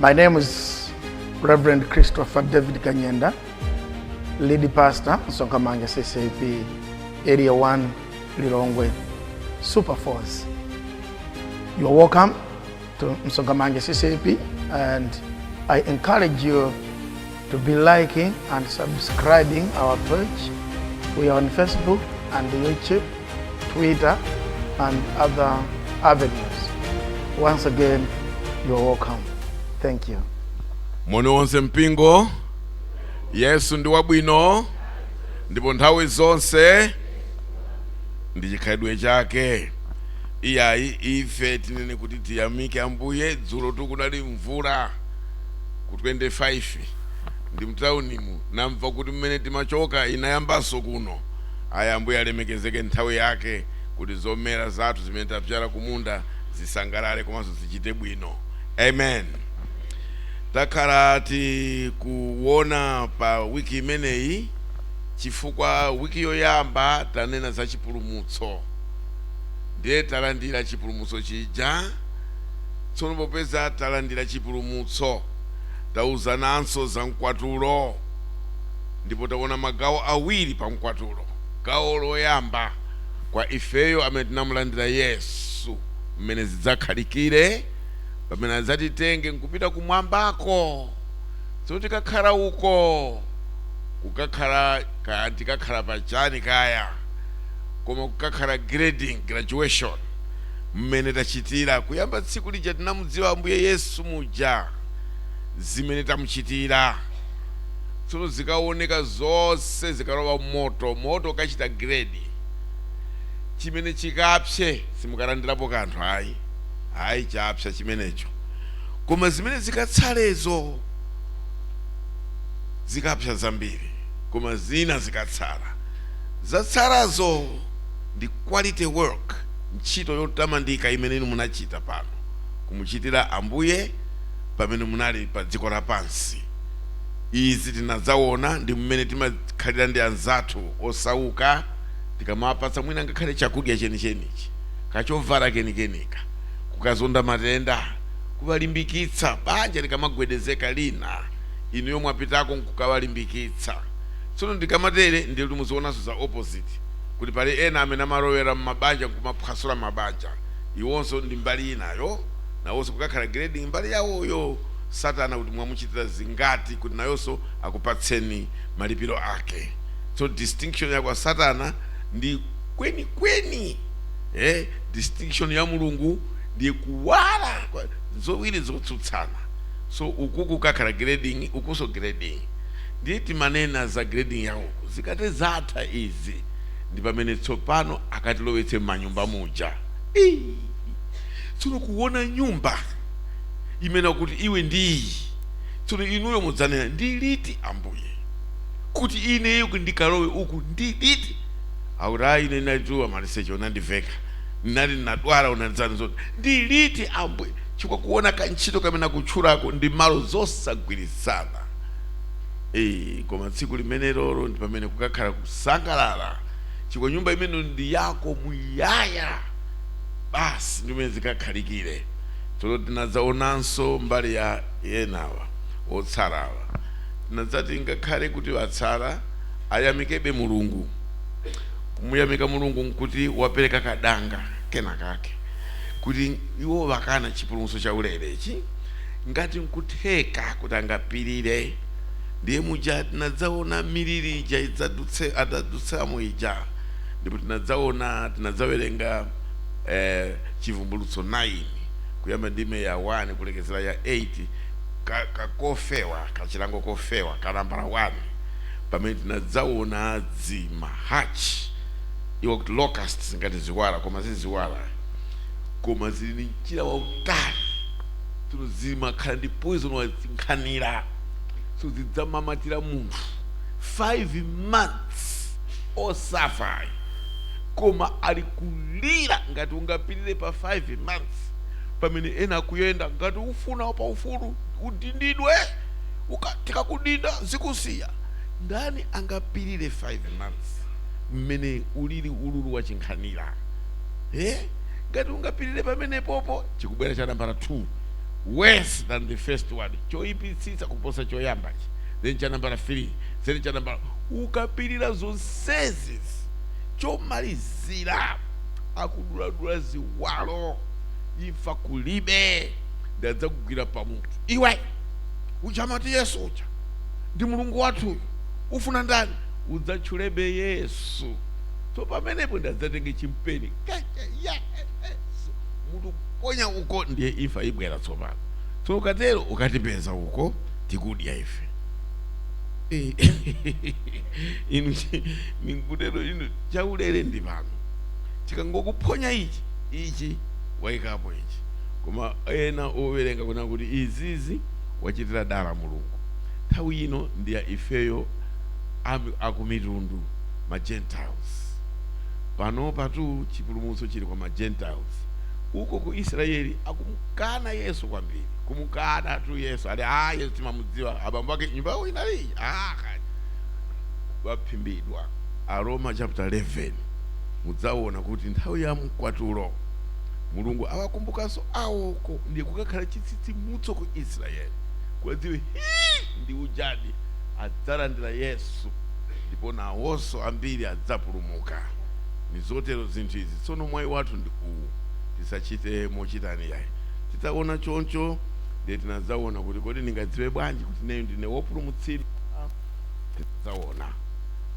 My name is Reverend Christopher David Kanyenda, lead pastor, Msonkhamanja CCAP, Area 1, Lilongwe, Super Force. You are welcome to Msonkhamanja CCAP, and I encourage you to be liking and subscribing our page. We are on Facebook and YouTube, Twitter, and other avenues. Once again, you are welcome. Thank you. Moni wonse mpingo. Yesu ndi wabwino ndipo nthawi zonse ndi chikhalidwe chake. Iyayi, ife tinene kuti tiyamike Ambuye. Dzulo tikunali mvula ku 25 ndi mtaunimu, namva kuti mmene timachoka inayambanso kuno. Aya, Ambuye alemekezeke nthawi yake kuti zomera zathu zimene tapyala kumunda zisangalale komanso zichite bwino. Amen. Takhala tikuona pa wiki imeneyi, chifukwa wiki yoyamba tanena za chipulumutso, ndiye talandira chipulumutso chija. Tsono popeza talandira chipulumutso, tauzananso za mkwatulo, ndipo taona magawo awiri pa mkwatulo. Gawo loyamba, kwa ifeyo amene tinamulandira Yesu, mmene zidzakhalikire pamene adzatitenge nkupita kumwambako. Tsono tikakhala uko, kukakhala kaya tikakhala pachani kaya, koma kukakhala grading, graduation, mmene tachitira kuyamba tsiku lija tinamudziwa Ambuye Yesu muja, zimene tamuchitira. Tsono zikaoneka zonse zikalowa moto, moto ukachita grade, chimene chikapse simukalandirapo kanthu, ayi ayi, chapsa chimenecho. Koma zimene zikatsalezo zikapsa zambiri, koma zina zikatsala, zatsalazo ndi quality work, ntchito yotamandika imene inu munachita pano kumuchitira Ambuye pamene munali pa dziko lapansi. Izi tinadzaona ndi mmene timakhalira ndi anzathu osauka, tikamapatsa mwina ngakhale chakudya chenichenichi, kachovala kenikenika, kukazonda matenda, kuwalimbikitsa banja likamagwedezeka lina, inuyo mwapitako nkukawalimbikitsa. Tsono ndikamatere, ndiye kuti muzionanso za opposite, kuti pali ena amene amalowera mmabanja nkumaphwasula mabanja. Iwonso ndi mbali inayo, nawonso kukakhala grading mbali yawoyo, Satana kuti mwamuchitira zingati kuti nayonso akupatseni malipiro ake. So distinction ya kwa Satana ndi kwenikweni, distinction ya Mulungu ndi kuwala zowiri zotsutsana. So uku kukakhala grading, ukuso grading. Ndiye timanena za grading yawo. Zikati zatha izi, ndi pamene tsopano akatilowetse m'manyumba muja. Ii! Tsono kuona nyumba imene kuti iwe ndiyi, tsono inuyo mudzanena, "Ndi liti, Ambuye, kuti ineyo ndikalowe uku? Ndi liti?" Akuti, "Ayi, ine ndinalituwa maliseche, unandiveka, ndinali ndinadwala, unandidzani zoti. Ndi liti, Ambuye?" Chifukwa kuona kantchito kamene akutchulako ndi malo zosagwirizana. Koma tsiku limenelolo ndi pamene kukakhala kusangalala, chifukwa nyumba imene ndi yako muyaya basi, ndi umene zikakhalikire. Tsono tinadzaonanso mbali ya enawa otsalawa. Tinadzati ngakhale kuti watsala, ayamikebe Mulungu. Kumuyamika Mulungu nkuti wapereka kadanga kena kake kuti iwo vakana chipulumutso cha ulerechi, ngati nkutheka kuti angapirire. Ndiye muja tinadzaona miliri ija idzadutse adadutsamo ija, ndipo tinadzaona, tinadzawerenga Chivumbulutso 9 kuyamba ndime ya 1 kulekezera ya 8, kakofewa kachilango kofewa ka nambala 1, pamene tinadzaona dzimahachi, iwo kuti locusts, ngati ziwala koma ziziwala, koma zili ndi mchira wautali. Tsono zimakhala ndi poison wazinkhanira, so zidzamamatira munthu 5 months osafa, koma ali kulira. Ngati ungapirire pa 5 months, pamene ena akuyenda ngati ufuna pa ufulu udindidwe, tikakudinda zikusiya, ndani angapirire 5 months mmene ulili ululu wachinkhanira? Ngati ungapirire pamenepopo, chikubwera cha nambala 2. Worse than the first one, choyipitsitsa kuposa choyambachi. Then cha nambala 3, then cha nambala, ukapirira zonsezi, chomalizira akuduladula ziwalo, imfa kulibe, ndadzakugwira pamutu. Iwe uchamati Yesu uja ndi Mulungu wathuyu, ufuna ndani? Udzatchulebe Yesu. So pamenepo ndadzatenge chimpeni, kacha ya Yesu, mutu kuponya uko, ndiye imfa ibwera tsopano. So ukatero ukatipeza uko tikudya ife. Inu ninkutero, inu chaulere ndi pano, tikangokuphonya ichi, ichi wayikapo ichi. Koma ena owerenga kuna kuti izizi wachitira dala Mulungu. Nthawi ino ndiya ifeyo akumitundu, ma Gentiles. Pano patu chipulumutso chili kwa ma Gentiles. Uko ku Israeli akumukana Yesu kwambiri, kumukana tu Yesu. Ali, "Ah, Yesu timamudziwa, abambo ake, nyumba yawo inali." Ah, waphimbidwa. Aroma chapter 11 mudzaona kuti nthawi ya mkwatulo Mulungu awakumbukanso awoko, ndiye kukakhala chitsitsimutso ku Israeli, kwadziwe hi ndi ujadi adzalandira Yesu, ndipo nawonso ambiri adzapulumuka. Ni zotero zinthu izi. Tsono mwayi wathu ndi uwu, tisachite mochitani yayi. Titaona choncho, ndiye tinadzaona kuti kodi ndingadziwe bwanji kuti ineyo ndine wopulumutsidwa? Tinadzaona,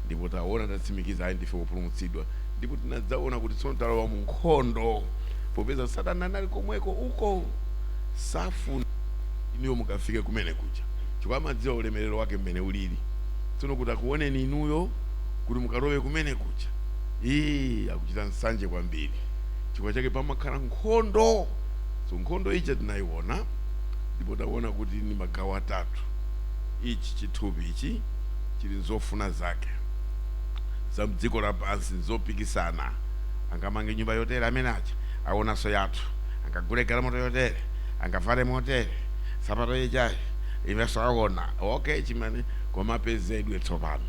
ndipo taona, tatsimikiza, ayi, ndife wopulumutsidwa. Ndipo tinadzaona kuti tsono talowa mu nkhondo, popeza Satana anali komweko uko, safuna inuyo mukafike kumene kuja, chifukwa amadziwa ulemerero wake mmene ulili. Tsono kuti akuoneni inuyo kuti mukalowe kumene kuja, ii, akuchita nsanje kwambiri. Chifukwa chake pamakhala nkhondo. So nkhondo ija tinayiona, ndipo taona kuti ni magawo atatu. Ichi chithupi ichi chili nzofuna zake za mdziko lapansi, nzopikisana. Angamange nyumba yotere amene aja, aonanso yathu. Angagule galimoto yotere, angavale motere, sapato ichayi, ivenso aona. Okay, chimene komapezedwe tsopano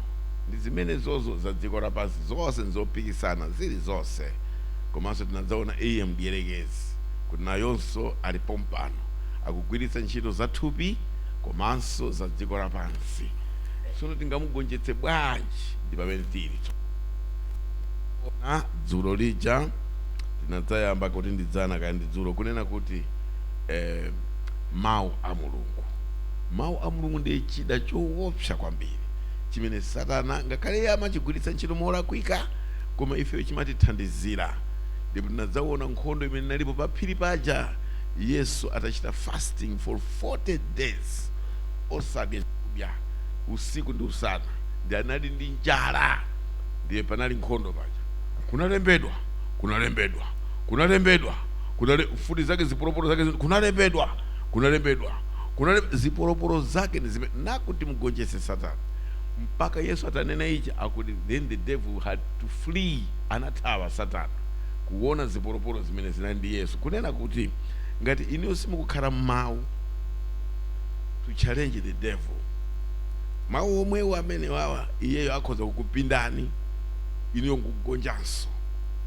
ndi zimene zozo za dziko lapansi, zonse nzopikisana zili zonse. Komanso tinadzaona iye mdierekezi kuti nayonso alipo mpano, akugwiritsa ntchito za thupi komanso za dziko lapansi. Tsono tingamugonjetse bwanji? Ndi pamene tili na dzulo lija tinadzayamba kuti ndidzana kaya ndi dzulo, kunena kuti mawu a Mulungu, mawu a Mulungu ndiye chida choopsa kwambiri chimene Satana ngakhale iye amachigwiritsa ntchito molakwika, koma ifeyo chimatithandizira. Ndipo tinadzaona nkhondo imene inalipo pa phiri paja, Yesu atachita fasting for 40 days, osadya chakudya usiku ndi usana, ndi anali ndi njala. Ndiye panali nkhondo paja. Kunalembedwa, kunalembedwa, kunalembedwa, kunale futi zake, zipolopolo zake, kunalembedwa, kunalembedwa, kunale zipolopolo zake ndi zimene nakuti mugonjetse Satana. Mpaka Yesu atanena ichi, akuti then the devil had to flee, anathawa Satana kuona zipolopolo zimene zinali ndi Yesu. Kunena kuti ngati inuyo simukukhala mmawu to challenge the devil, mawu omwewo amene wawa, iyeyo akhoza kukupindani inuyo nkugonjanso.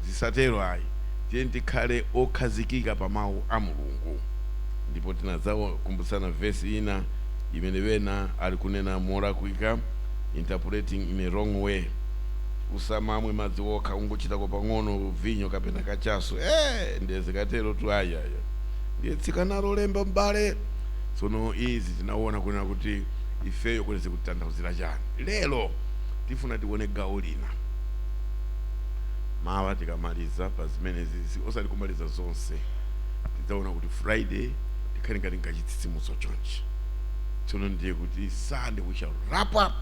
Zisatero ayi, tiye tikhale okhazikika pa mawu a Mulungu. Ndipo tinadzakumbutsana vesi ina imene wena ali kunena molakwika, interpreting in a wrong way: usamamwe madzi okha, ungochitako pang'ono vinyo kapena kachasu. Ndiye zikatero tu ayaya, ndiye tsika nalo lemba mbale. Tsono izi tinaona kunena kuti ifeyo kuti zikutanthauzira chani. Lero tifuna tione gawo lina. Mawa tikamaliza pa zimenezi, osati kumaliza zonse, tidzaona kuti Friday tikhale ngati nkachitsitsimutso chonchi. Tsono ndiye kuti Sunday we shall wrap up.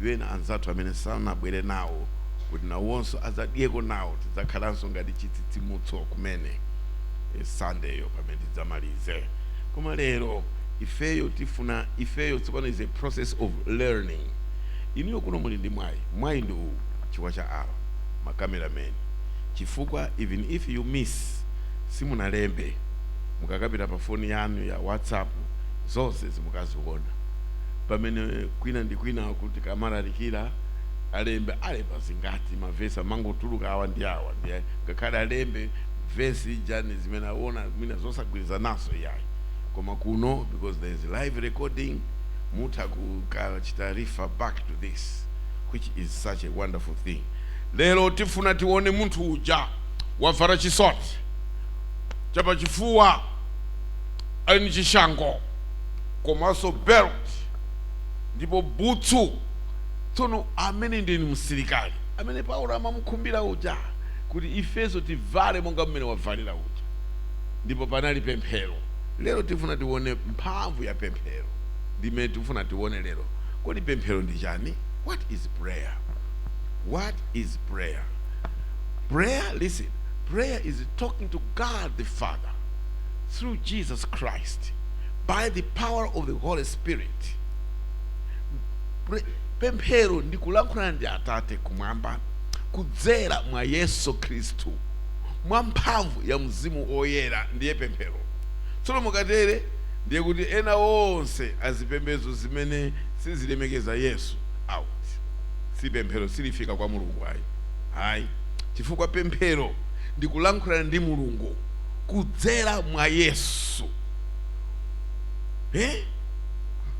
Wena anzathu amene sanabwere nawo kuti nawonso azadyeko nawo, tidzakhalanso ngati chitsitsimutso kumene Sunday yo pamene tidzamalize. Koma lero ifeyo tifuna, ifeyo tsopano is a process of learning. Inuyo kuno muli ndi mwayi. Mwayi ndi uwu chifukwa cha awa ma cameramen, chifukwa even if you miss, simunalembe, mukakapita pa foni yanu ya WhatsApp zonse zimukaziona. Pamene kwina ndi kwina kuti kamalalikira alembe, alemba zingati? Mavesi amangotuluka awa ndi awa, ndiye ngakhale alembe vesi ijani zimene aona mwina zosagwirizanaso, iyayi. Koma kuno, because there is live recording, mutha kukachita refer back to this, which is such a wonderful thing. Lero tifuna tione munthu uja wavala chisoti chapachifuwa, ali ni chishango komanso belt ndipo butsu. Tsono amene ndini msilikali amene Paulo amamukhumbira uja kuti ifeso tivale monga mmene wavalira uja. Ndipo panali pemphero. Lero tifuna tione mphamvu ya pemphero, ndimene tifuna tione lero. Kodi pemphero ndi chani? What is prayer? What is prayer? Prayer, listen, prayer is talking to God the Father through Jesus Christ by the power of the Holy Spirit. Pemphero ndi kulankhulana ndi Atate kumwamba kudzera mwa Yesu Khristu mwa mphamvu ya Mzimu Oyera, ndiye pemphero. Tsono mukatere ndiye kuti ena onse azipembedzo zimene sizilemekeza Yesu out. Si pemphero, silifika kwa Mulungu ayi, ayi, chifukwa pemphero ndi kulankhulana ndi Mulungu kudzera mwa Yesu, eh?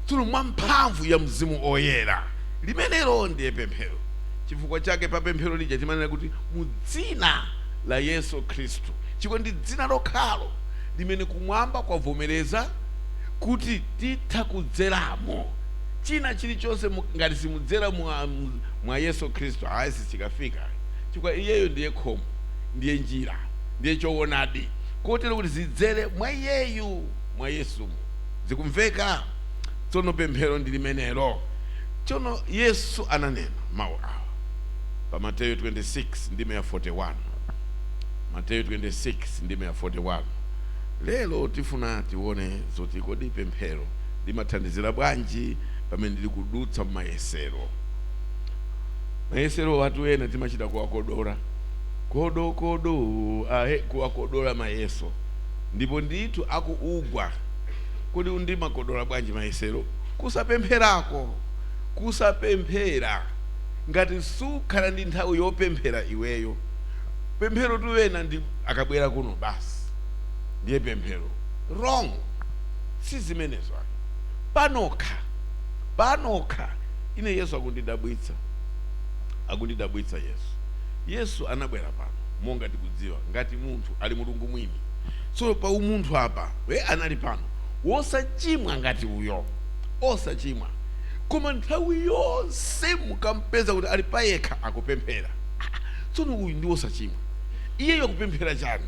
Tsono mwa mphamvu ya Mzimu Oyera, limenelo ndiye pemphero. Chifukwa chake pa pemphero lija timanena kuti mu dzina la Yesu Khristu, chifukwa ndi dzina lokhalo limene kumwamba kwavomereza kuti titha kudzeramo. China chilichonse ngati simudzera mwa Yesu Khristu, ayi, sichikafika, chifukwa iyeyo ndiye khomo, ndiye njira, ndiye choonadi, kotero kuti zidzere mwa iyeyu, mwa Yesumu. Zikumveka? Tsono pemphero ndi limenelo. Tsono Yesu ananena mawu awa pa Mateyu 26 ndime ya 41. Mateyu 26 ndime ya 41. Lero tifuna tione zoti kodi pemphero limathandizira bwanji pamene ndili kudutsa mmayesero. Mayesero watu ena timachita kuwakodora kodo kodo, ahe, kuwakodola mayeso, ndipo ndithu akuugwa. Kodi ndimakodola bwanji mayesero? Kusapempherako, kusapemphera. Ngati sukhala ndi nthawi yopemphera iweyo, pemphero tuwena ndi akabwera kuno basi ndiye pemphero. Wrong, si zimenezo ayi. Panokha, panokha. Ine Yesu akundidabwitsa, akundidabwitsa Yesu. Yesu anabwera pano monga tikudziwa ngati munthu, ali Mulungu mwini. So pa umunthu apa we anali pano wosachimwa ngati uyo, osachimwa, koma nthawi yonse mukampeza kuti ali payekha akupemphera. Tsono uyu ndi wosachimwa, iyeyo akupemphera chani?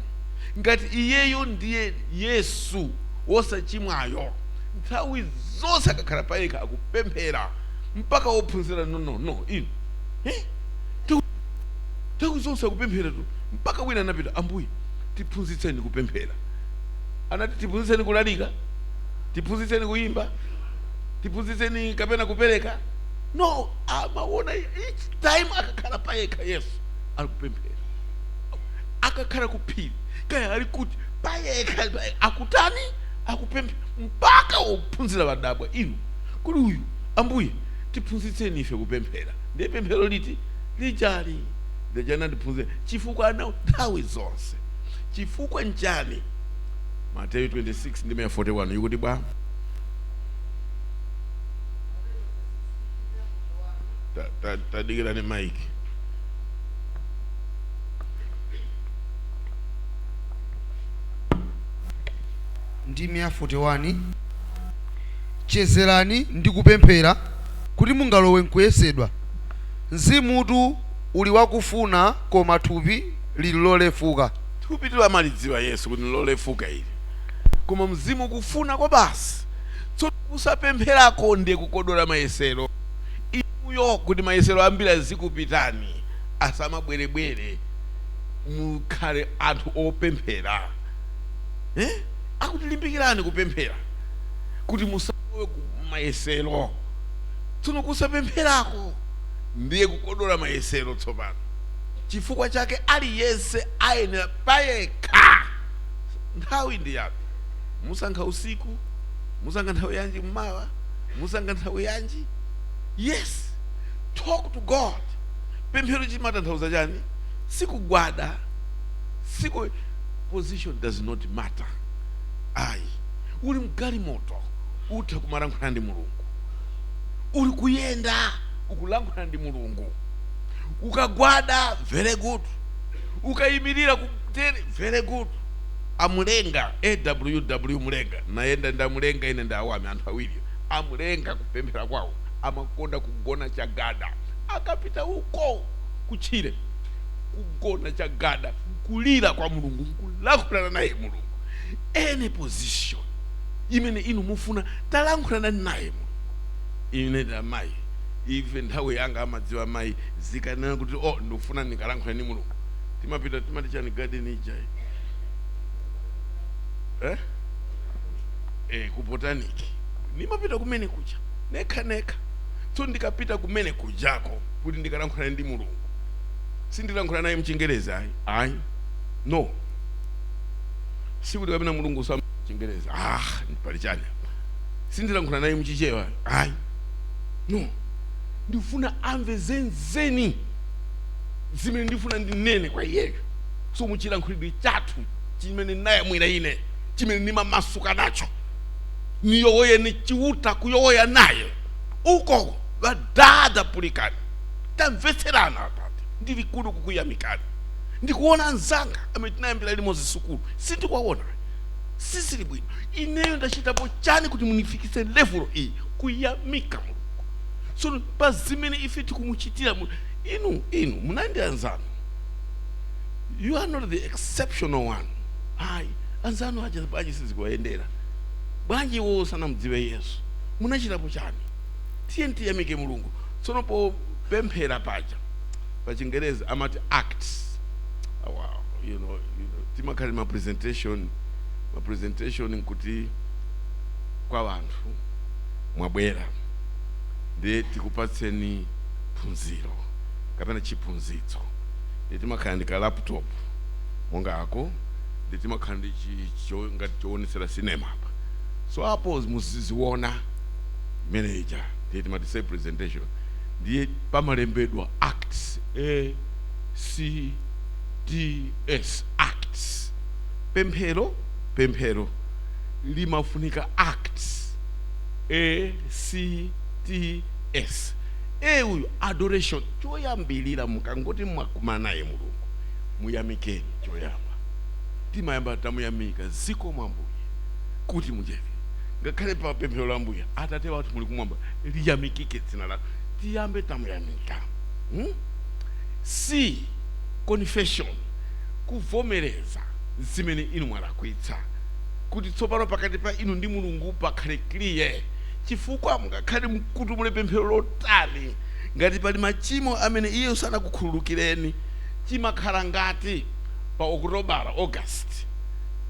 Ngati iyeyo ndiye Yesu wosachimwayo, nthawi zonse akakhala payekha akupemphera, mpaka wophunzira, "No, no, no, inu, eh? Nthawi zonse akupemphera tu." Mpaka wina anapita, "Ambuye, tiphunzitseni kupemphera." Anati, "Tiphunzitseni kulalika, tiphunzitseni kuyimba, tiphunzitseni kapena kupereka?" No, amaona each time akakhala payekha Yesu ali kupemphera. Akakhala kuphiri kaya ali kuti payekha akutani? Akupemphera, mpaka wophunzira wadabwa, "Inu, kuli uyu, Ambuye, tiphunzitseni ife kupemphera." Ndiye pemphero liti lijali lijana ndiphunzire, chifukwa ana nthawi zonse. Chifukwa nchani? Mateyu 26 ndime ya 41 ikuti bwa? Tadikirani mike. Ndime ya 41: Chezerani ndi kupemphera kuti mungalowe nkuyesedwa. Mzimutu uli wakufuna, koma thupi lili lolefuka. Thupi tilamalidziwa Yesu kuti lolefuka ili, koma mzimu kufuna kwa basi. Tsono kusapempherako ndiye kukodola mayesero inuyo. Kuti mayesero ambiri azikupitani, asamabwerebwere, mukhale anthu opemphera, eh? Akuti limbikirani kupemphera kuti musalowe ku mayesero. Tsono kusapempherako ndiye kukodola mayesero. Tsopano chifukwa chake aliyense ayenera payekha. Nthawi ndi yapi? Musankha usiku, musankha nthawi yanji, mmawa, musankha nthawi yanji. Yes, talk to God. Pemphero chimatanthauza chani? Sikugwada, siku, position does not matter ayi. Uli mgalimoto, utha kumalankhula ndi Mulungu. Uli kuyenda, ukulankhula ndi Mulungu. Ukagwada, very good. Ukayimirira kutere, very good. Amulenga, aww Mulenga, nayenda ndamulenga ine ndawami anthu awiri amulenga kupemphera kwawo amakonda kugona chagada. Akapita uko kutchire, kugona chagada, kulira kwa Mulungu, nkulankhulana naye Mulungu. Any position imene inu mufuna, talankhulana naye Mulungu. Ine ndamayi, ife nthawi yanga amadziwa mayi zikanena kuti, "Oh, ndikufuna ndikalankhula ndi Mulungu," timapita, timati chani, garden ija, eh eh ku Botanic. Nimapita kumene kuja nekha nekha. So ndikapita kumene kujako kuti ndikalankhula ndi Mulungu, sindilankhula naye mchingerezi, ayi, ayi, no. Sikuti kapena Mulungu sa Chingerezi, ah, pali chani. Sindilankhula naye mchichewa, ayi, no. Ndifuna amve zenizeni zimene ndifuna ndinene kwa iyeyo. So muchilankhulidwe chathu chimene nayamwira ine, chimene ndimamasuka nacho, niyowoye ni Chiuta, kuyowoya naye uko, "Vadada, pulikani, tamvetserana. Atate, ndili kuno kukuyamikani. Ndikuona anzanga amene tinayambira limodzi sukulu, sindikuwaona, sizili bwino. Ineyo ndachitapo chani kuti munifikise level iyi?" Kuyamika Mulungu. So pa zimene ife tikumuchitira inu munandi anzanu, you are not the exceptional one, ayi. Anzanu aja bwanji sizikuwayendera? Bwanji iwo sanamudziwe Yesu? Munachitapo chani? Tiye tiyamike Mulungu. Tsono popemphera paja, pa Chingerezi amati acts. Oh, wow. Timakhali ma presentation nkuti kwa wanthu mwabwera ndi tikupatseni phunziro kapena chiphunzitso, ndi timakhala ndi ka laptop monga ako, ndi timakhala ndi ngati choonesera cinema apa. So apo muziziona imene ija, ndiye timati say presentation, ndiye pamalembedwa acts, A C T S, acts. Pemphero, pemphero limafunika acts, A C T S. A uyu, adoration. Choyambilira, mukangoti mwakumana naye Mulungu, muyamikeni. Choyamba timayamba tamuyamika, "Zikomo Ambuye kuti mucheve." Ngakhale pa pemphero la Ambuye, "Atate wathu muli kumwamba, liyamikike dzina lanu," tiyambe tamuyamika, C, confession, kuvomereza zimene inu mwalakwitsa, kuti tsopano pakati pa inu ndi Mulungu pakhale clear. Chifukwa mungakhale mkutu mule pemphero lotani, ngati pali machimo amene iye sanakukhululukireni, chimakhala ngati pa Okutobala, August,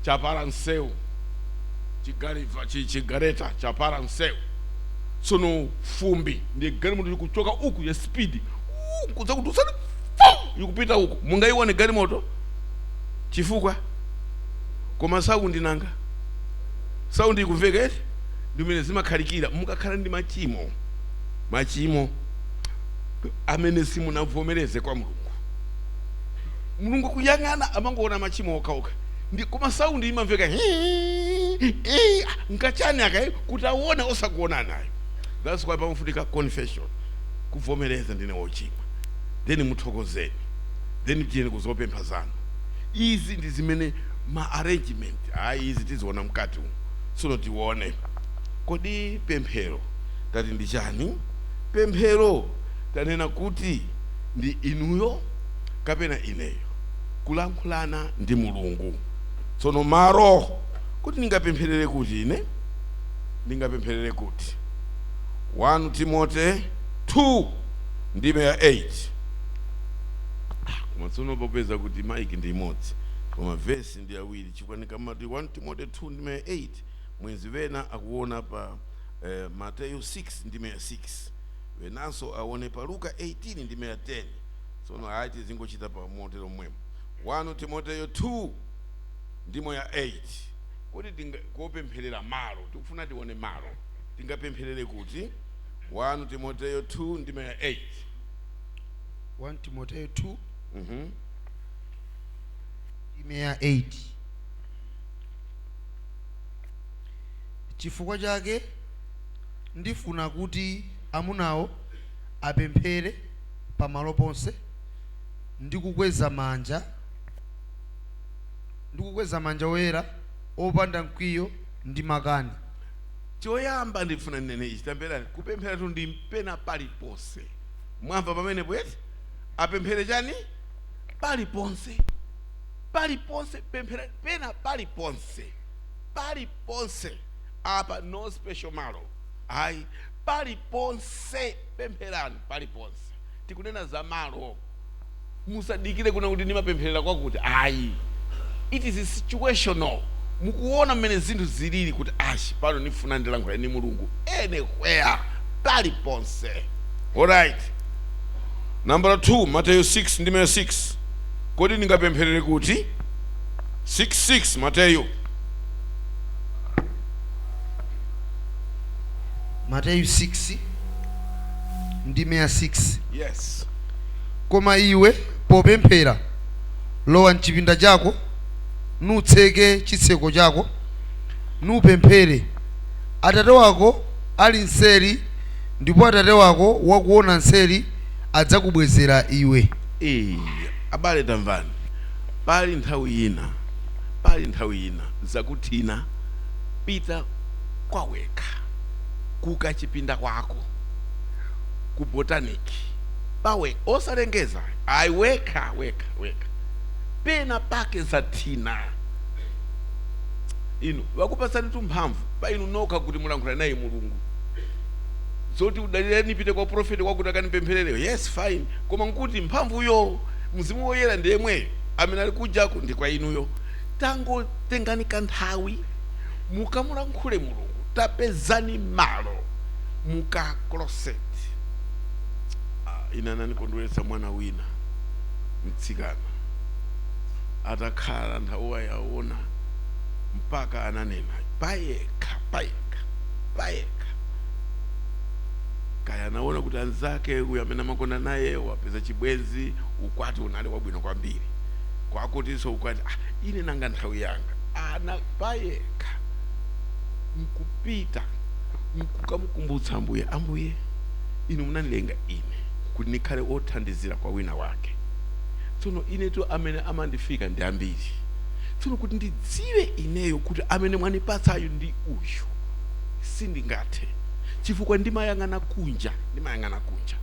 chapala msewu chigaliva, chigaleta chapala msewu. Tsono fumbi, ndi galimoto ikuchoka uku ya speed, kudza kuti usati fu ikupita uku, mungayione galimoto? Chifukwa koma sound, nanga sound ikumveka eti? Ndimene zimakhalikira mukakhala ndi machimo, machimo amene simunavomereze kwa Mulungu. Mulungu kuyang'ana amangoona machimo okhaokha, ndi koma sound imamveka nkachani akayi kuti aone osakuona nayo. That's why pamafunika confession, kuvomereza, "Ndine wochimwa." Then muthokozeni, then tiyeni kuzopempha zanu. Izi ndi zimene ma arrangement, ayi, izi tiziona mkati umu. Tsono tione, kodi pemphero tati ndi chani? Pemphero tanena kuti ndi inuyo kapena ineyo kulankhulana ndi Mulungu. Tsono malo kuti ndingapempherere kuti, ine ndingapempherere kuti, 1 Timote 2 ndime ya 8. Koma tsono popeza kuti maiki ndi imodzi koma vesi ndi awiri, chifukwa ndikamati 1 Timote 2 ndime ya 8, mwenzi wena akuona pa Mateyu 6 ndime ya 6, wenanso aone pa Luka 18 ndime ya 10. Tsono ayi, tizingochita pa motero momwemo. 1 Timoteyo 2 ndimo ya 8. Kuti kopempherera malo, tikufuna tione malo tingapempherere kuti. 1 Timoteyo 2 ndime ya 8. 1 Timoteyo 2 ndime ya 8. Chifukwa chake ndifuna kuti amunawo apemphere pamalo ponse ndi kukweza manja, ndi kukweza manja oyera opanda mkwiyo ndi makani. Choyamba ndifuna ndinene ichi, tamverani, kupempheratu ndi mpena paliponse. Mwamva pamenepo eti? Apemphere chani? Paliponse. Paliponse, pemphera pena paliponse. Paliponse. Apa no special malo. Ayi, paliponse pempherani paliponse. Tikunena za malo. Musadikire kuna kuti ndimapempherera kwakuti ayi. It is situational. Mukuona mmene zinthu zilili kuti ashi pano ndifuna ndilankhule ndi Mulungu anywhere, paliponse. Alright, number 2, Mateyu 6 ndime 6. Kodi ndingapempherere kuti? 6:6 Mateyu. Mateyu 6 ndime ya 6. Yes. Koma iwe popemphera, lowa mchipinda chako, nutseke chitseko chako, nupemphere Atate wako ali mseri, ndipo Atate wako wakuona mseri adzakubwezera iwe. Ee, abale tamvani, pali nthawi ina, pali nthawi ina zakuthina, pita kwawekha kukachipinda kwako ku botanic pawe, osalengeza ayi, wekha wekha wekha, pena pake zathina. Inu wakupasani tumphamvu pa inu nokha kuti mulankhula naye Mulungu. Zoti udalireni nipite kwa profeti kwakuti akanipempherere, yes, fine, koma nkuti mphamvuyo Mzimu Woyera ndi yemweyo amene ali kujaku ndi kwa inuyo. Tangotengani kanthawi mukamulankhule Mulungu, tapezani malo muka closet. Ine ananikondweretsa mwana wina mtsikana atakhala nthawi yaona mpaka ananena payekha payekha payekha, kaya anaona kuti anzake uyu amene amakonda naye wapeza chibwenzi, ukwati unali wabwino kwambiri, kwakutinso ukwati, ine nanga nthawi yanga ana payekha nkupita nkukamukumbutsa Ambuye, Ambuye inu munandilenga ine kuti ndikhale othandizira kwa wina wake, tsono inetu amene amandifika ndi ambiri, tsono kuti ndidziwe ineyo kuti amene mwanipatsayo ndi uyu sindingathe, chifukwa ndimayang'ana kunja, ndimayang'ana kunja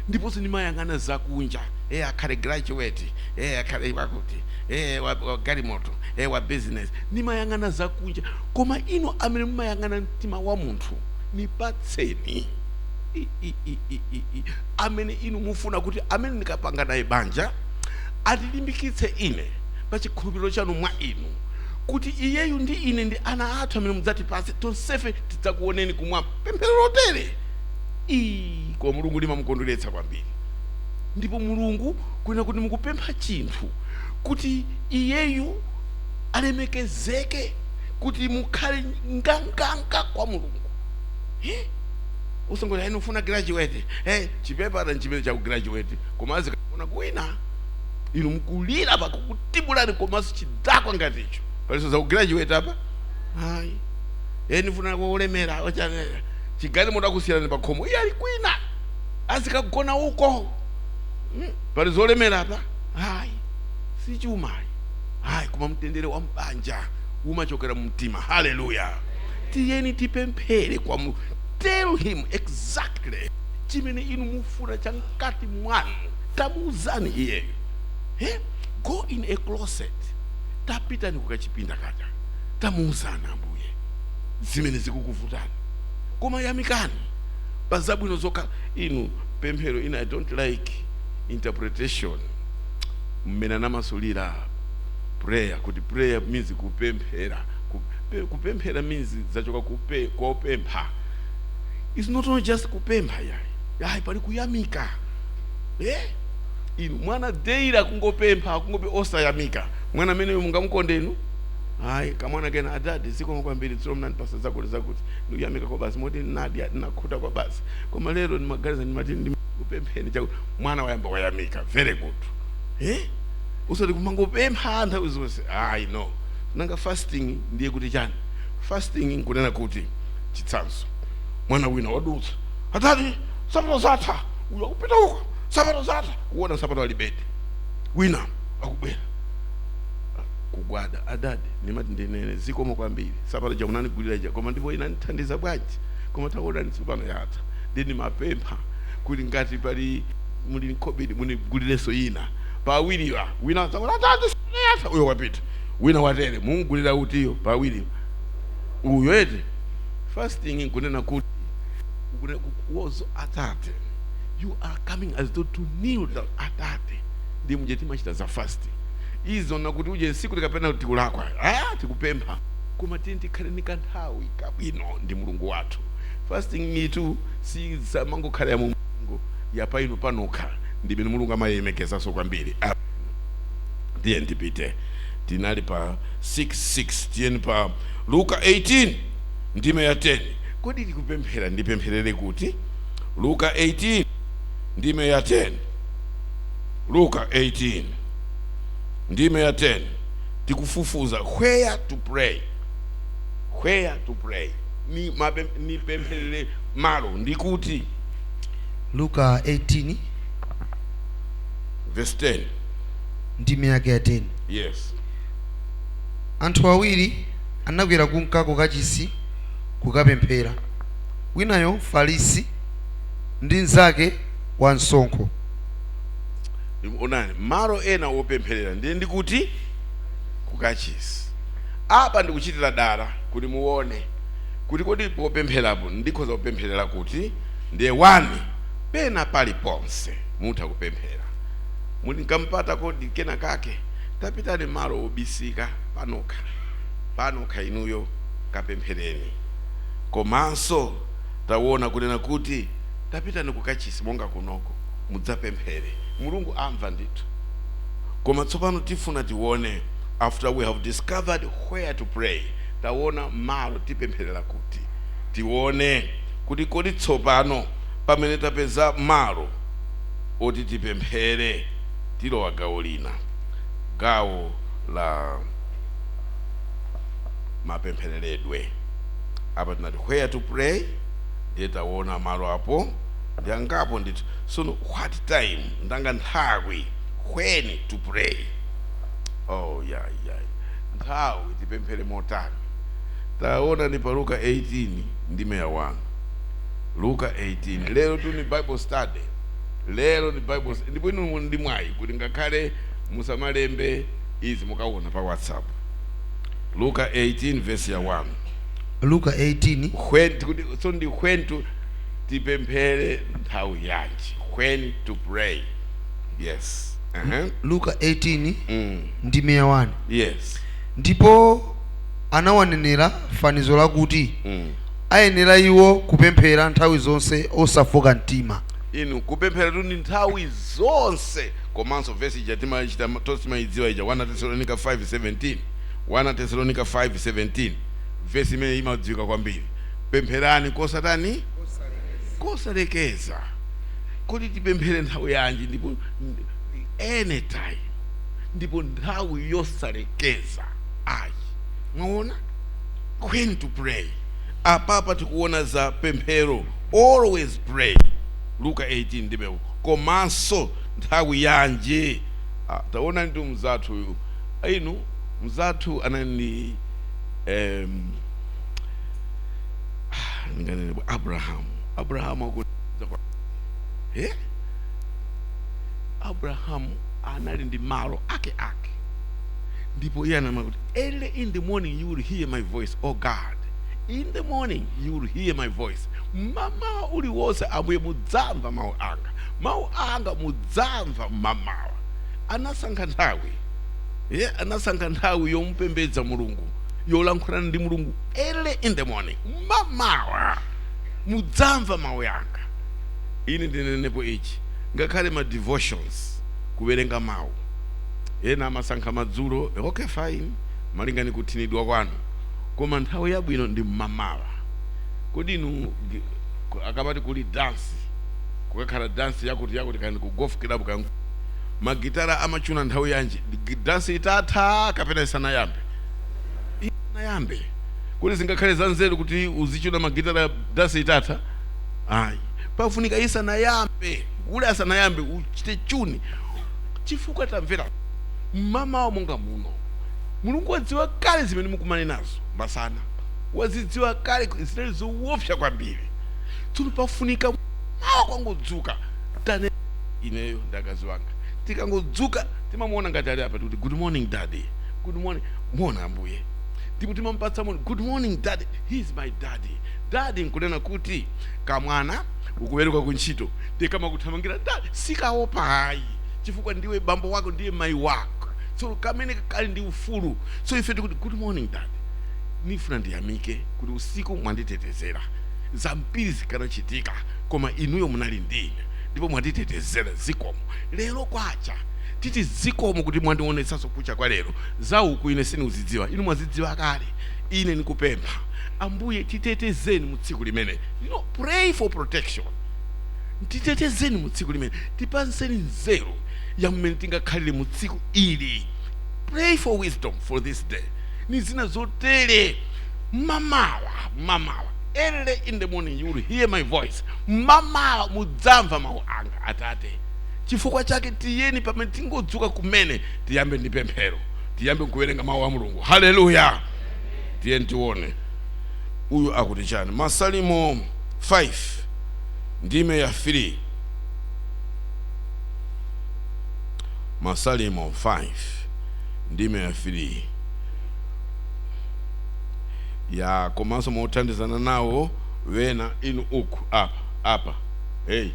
ndiponso ndimayang'ana zakunja. Akhale graduate, akhale wakuti, wa galimoto, wa business, ndimayang'ana zakunja. Koma inu amene mumayang'ana mtima wa munthu, nipatseni I, i, i, i, i, i. amene inu mufuna kuti amene ndikapanga naye banja atilimbikitse ine pa chikhulupiriro chanu mwa inu, kuti iyeyu ndi ine ndi ana athu amene mudzatipatse tonsefe tidzakuoneni kumwamba. Pemphero lotere kwa Mulungu limamukondweretsa kwambiri. Ndipo Mulungu kunena kuti mukupempha chinthu kuti iyeyu alemekezeke, kuti mukhale nganganga kwa Mulungu. Usongoli inu ufuna graduate, chipepala nchimene cha graduate, koma azikaona kwina inu mukulira pakukutibulani, komanso chidakwa ngati icho paliso za graduate apa ayi. Nifuna kulemera ochane chigani mudakusiyana pa khomo, iye ali kwina azikagona uko. Pali zolemera apa ayi, si chumayi ayi, koma mtendere wa mbanja umachokera mu mtima. Haleluya! Tiyeni tipemphere kwa mu, tell him exactly chimene inu mufuna cha mkati mwanu, tamuuzani iyeyo. Go in a closet, tapitani kukachipinda kaja, tamuuzani Ambuye zimene zikukuvutani, koma yamikani pa zabwino zokha. Inu pemphero ina, I don't like interpretation mmene anamasulira prayer, kuti prayer means kupemphera. Kupemphera means zachoka kupe kopempha. It's not only just kupempha yayi, yayi, pali kuyamika. Inu mwana deira kungopempha kungope osayamika, mwana amene mungamukonde inu? Ayi. Kamwana kena, adadi zikomo kwambiri, dzulo mnandipasa zakuti zakuti, ndikuyamika kwa basi, moti nadya ndinakhuta kwa basi, koma lero ndimaganiza ndimati ndikupempheni chakuti. Mwana wayamba wayamika, very good. Usati kumangopempha nthawi zonse ayi, no. Nanga fasting ndiye kuti chani? Fasting nkunena kuti, chitsanzo, mwana wina wadutsa, "Atati, sapato zatha." Uyo akupita uko, "Sapato zatha." Kuona sapato alibedi. Wina akubwera, kugwada, "Adade, ndimati ndinene zikomo kwambiri. Sapato ja munandigulira ija, koma ndipo inandithandiza bwanji! Koma taonani, tsopano yatha. Ndini mapempha kuti ngati pali muli nkobiri munigulirenso ina." Pawiriwa wina zakuti, "Adade, sapato yatha." Uyo wapita, wina watere, mungulira utiyo pawiriwa? Uyo ete. Fasting nkunena kuti wozo, "Atate," you are coming as though to kneel down, "Atate." Ndi muje timachita za fasting izo, nakuti uje siku tikapena tikulakwa, ah, tikupempha, koma tiye tikhale ni kanthawi kabwino ndi Mulungu wathu. Fasting itu si samangokhala ya Mulungu yapaino panokha, ndimene Mulungu amayemekezaso kwambiri. Ah, tiye ndipite, tinali pa 66, tiyeni pa Luka 18 ndime ya 10. Kodi tikupemphera, ndipempherere kuti? Luka 18 ndime ya 10, Luka 18 ndime ya 10. Tikufufuza where to pray, where to pray, ni nipempherere malo ndikuti? Luka 18 verse 10. Ndime yake ya 10. Yes. Anthu awiri anakwera kunka kukachisi kukapemphera, winayo Mfarisi ndi mnzake wa msonkho. Onani malo ena wopempherera ndiye ndikuti kukachisi. Apa ndikuchitira dala kuti muone kuti kodi popempherapo ndikhoza kupempherera kuti? Ndiye 1, pena paliponse mutha kupemphera. Muli nkampata kodi kena kake, tapitani malo obisika panokha panokha, inuyo kapemphereni. Komanso taona kunena kuti tapitani kukachisi monga kunoko, mudzapemphere, Mulungu amva ndithu. Koma tsopano tifuna tione, after we have discovered where to pray, taona malo tipempherera kuti, tione kuti kodi tsopano pamene tapeza malo oti tipemphere, tilowa gawo lina, gawo la mapemphereredwe. Apa tinati where to pray, ndiye taona malo apo ndi angapo ndithu. Sono what time, ndanga nthawi, when to pray? Oh yeah, nthawi tipemphere motani? Taona ni pa Luka 18 ndime ya 1. Luka 18. Lero tu ni Bible study, lero ni Bible, ndipo inu ndi mwayi kuti ngakhale musamalembe izi, mukaona pa WhatsApp. Luka 18 verse ya 1. Luka 18. When kuti, so ndi when to, tipemphere nthawi yanji? When to pray, yes. Luka 18 ndime ya 1. Yes. Ndipo anawanenera fanizo lakuti ayenera iwo kupemphera nthawi zonse osafoka mtima. Inu, kupemphera tu ndi nthawi zonse. Komanso vesi ija timachita tonse, timayidziwa ija, 1 Tesalonika 5:17, 1 Tesalonika 5:17, vesi imene imadziwika kwambiri: pempherani kosatani? Kosalekeza. Kodi tipemphere nthawi yanji? Ndipo anytime, ndipo nthawi yosalekeza ayi. Mwaona when to pray? Apapa tikuona za pemphero, always pray, Luka 18 ndimewo. Komanso nthawi yanji? Ah, taona ndi mzathu uyu, inu, mzathu anali ndinganene Abrahamu. Abrahamu aku eh? Abrahamu anali ndi malo ake ake, ndipo iye anama kuti, "Early in the morning you will hear my voice, oh God. In the morning you will hear my voice." Mamawa uliwonse, Ambuye, mudzamva mawu anga, mawu anga mudzamva mamawa. Anasankha nthawi, ye anasankha nthawi yomupembedza Mulungu, yolankhulana ndi Mulungu, early in the morning, mamawa mudzamva mawu yanga. Ine ndinenepo ichi, ngakhale ma devotions, kuwerenga mawu, ena amasankha madzulo, okay, fine, malinga ni kuthinidwa kwanu, koma nthawi yabwino ndi mmamawa. Kodi inu akamati kuli dansi, kukakhala dansi yakuti yakuti, kani ku golf club, kani magitara amachuna nthawi yanji? Dansi itatha kapena isanayambe? Isanayambe. Kuti Kuti zingakhale zanzeru kuti uzichuna magitara dansi itatha? Ayi, pafunika isanayambe, gule asanayambe uchite tune. Chifukwa tamvera, mmamawa monga muno, Mulungu wadziwa kale zimene mukumane nazo masana, wazidziwa kale, zinali zoopsa kwambiri. Tsono pafunika mawa kwangodzuka tane, ineyo ndi akazi wanga tikangodzuka timamuona ngati ali apa, tikuti, "Good morning, Daddy, good morning." Muona Ambuye, ndipo timampatsa moni, "Good morning, Daddy." He is my daddy. Daddy nkunena kuti kamwana ukuweruka kuntchito, ndikamakuthamangira, "Daddy," sikaopa ayi, chifukwa ndiwe bambo wako, ndiye mayi wako. So kamene kali ndi ufulu. So ife tikuti, "Good morning, Daddy. Nifuna ndiyamike kuti usiku mwanditetezera. Zambiri zikanachitika, koma inuyo munali ndine ndipo mwanditetezera. Zikomo. Lero kwacha, titi zikomo kuti mwandionetsanso kucha kwa lero. Zauku ine sinikuzidziwa, inu mwazidziwa kale. Ine nikupempha Ambuye, titetezeni mu tsiku limene." Pray for protection. "Titetezeni mu tsiku limene, tipatseni nzeru ya mmene tingakhalire mu tsiku ili." Pray for wisdom for this day. Ni zina zotere. Mamawa, mamawa, early in the morning you will hear my voice. Mamawa mudzamva mawu anga, Atate. Chifukwa chake tiyeni, pamene tingodzuka kumene, tiyambe ndi pemphero, tiyambe nkuwerenga mawu a Mulungu. Haleluya! Tiyeni tione uyu akuti chani. Masalimo 5 ndime ya 3. Masalimo 5 ndime ya 3 ya, komanso mothandizana nawo wena inu uku apa apa, hey,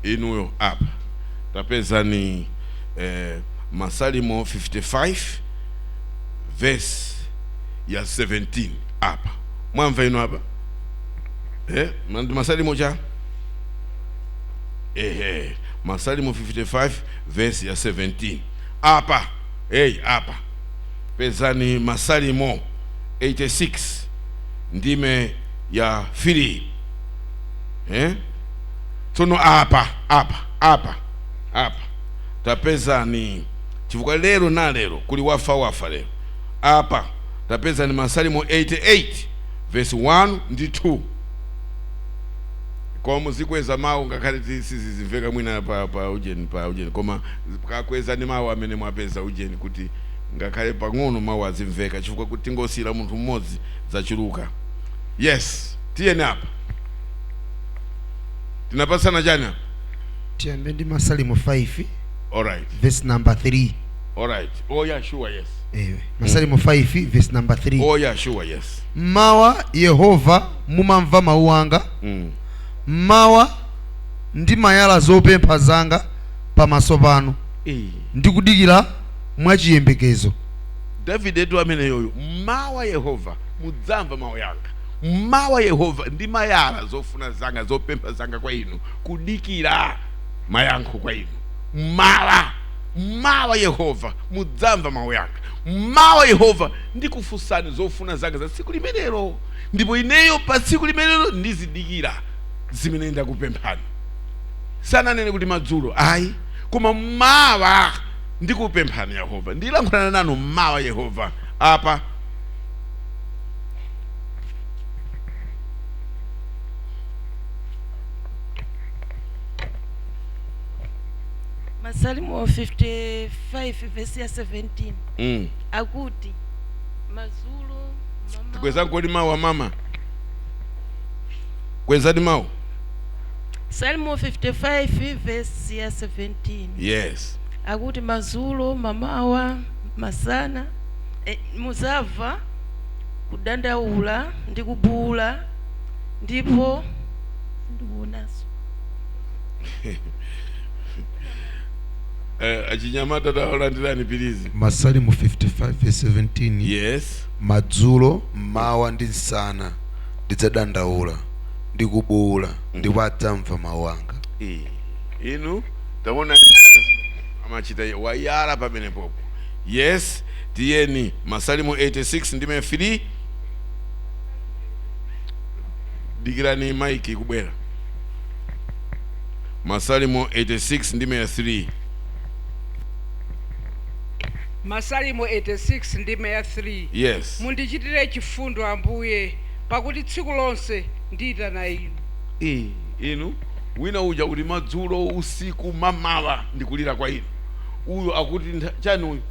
inuyo apa tapezani Masalimo 55 verse ya 17 apa. Mwamva inu apa? Ndi Masalimo cha, ehe, Masalimo 55 verse ya 17 apa. Hey, apa pezani Masalimo 86 ndime ya 3. Tsono apa apa apa apa tapezani, chifukwa lero na lero kuli wafa wafa lero. Apa tapezani Masalimo 88 verse 1 ndi 2. Koma muzikweza mawu, ngakhale sizizimveka mwina pa ujeni, pa ujeni, koma kakwezani mawu amene mwapeza ujeni, kuti ngakhale pang'ono mawu azimveka, chifukwa kuti tingosiyira munthu mmodzi zachuluka. Yes, tiyeni. Apa tinapasana chani apa? Tiyambe ndi Masalimo 5 Alright. verse number 3. Alright, oh yeah, sure, yes. Ewe, Masalimo 5 verse number 3. Oh yeah, sure, yes. Mmawa, Yehova, mumamva mawu anga. Mmawa ndimayala zopempha zanga pamaso panu, ndikudikira mwachiyembekezo. Davide etu ameneyoyo. "Mmawa, Yehova, mudzamva mawu yanga. Mmawa, Yehova, ndimayala zofuna zanga, zopempha zanga kwa inu, kudikira mayankho kwa inu. Mmawa, mmawa, Yehova, mudzamva mawu yanga. Mmawa, Yehova, ndikufunsani zofuna zanga za tsiku limenelo, ndipo ineyo pa tsiku limenelo ndizidikira zimene ndakupemphani." Sananene kuti madzulo ayi, koma mmawa ndikupemphani, Yehova, ndilankhulana nanu mmawa, Yehova. Apa Masalimo 55 verse ya 17 akuti madzulo, mamawa. Kwezani kodi mawu amama, kwezani mawu. Salimo 55 verse ya 17 Yes. akuti madzulo, mamawa, masana, muzamva kudandaula ndi kubuula, ndipo sindikuonanso. Achinyamata tawalandirani, please. Masalimo 55 verse 17. Yes. Madzulo, mmawa ndi msana ndidzadandaula ndi kubuula, ndipo adzamva mawu anga. Inu taonani nthawi amachita wayala pamene popo. Yes, tiyeni, Masalimo 86 ndime 3. Dikirani, maiki ikubwera. Masalimo 86 ndime 3. Masalimo 86 ndime ya 3. Yes. Mundichitire chifundo, Ambuye, pakuti tsiku lonse ndiyitana inu. Inu wina uja kuti madzulo, usiku, mamawa ndikulira kwa inu. Uyu akuti chani uyu?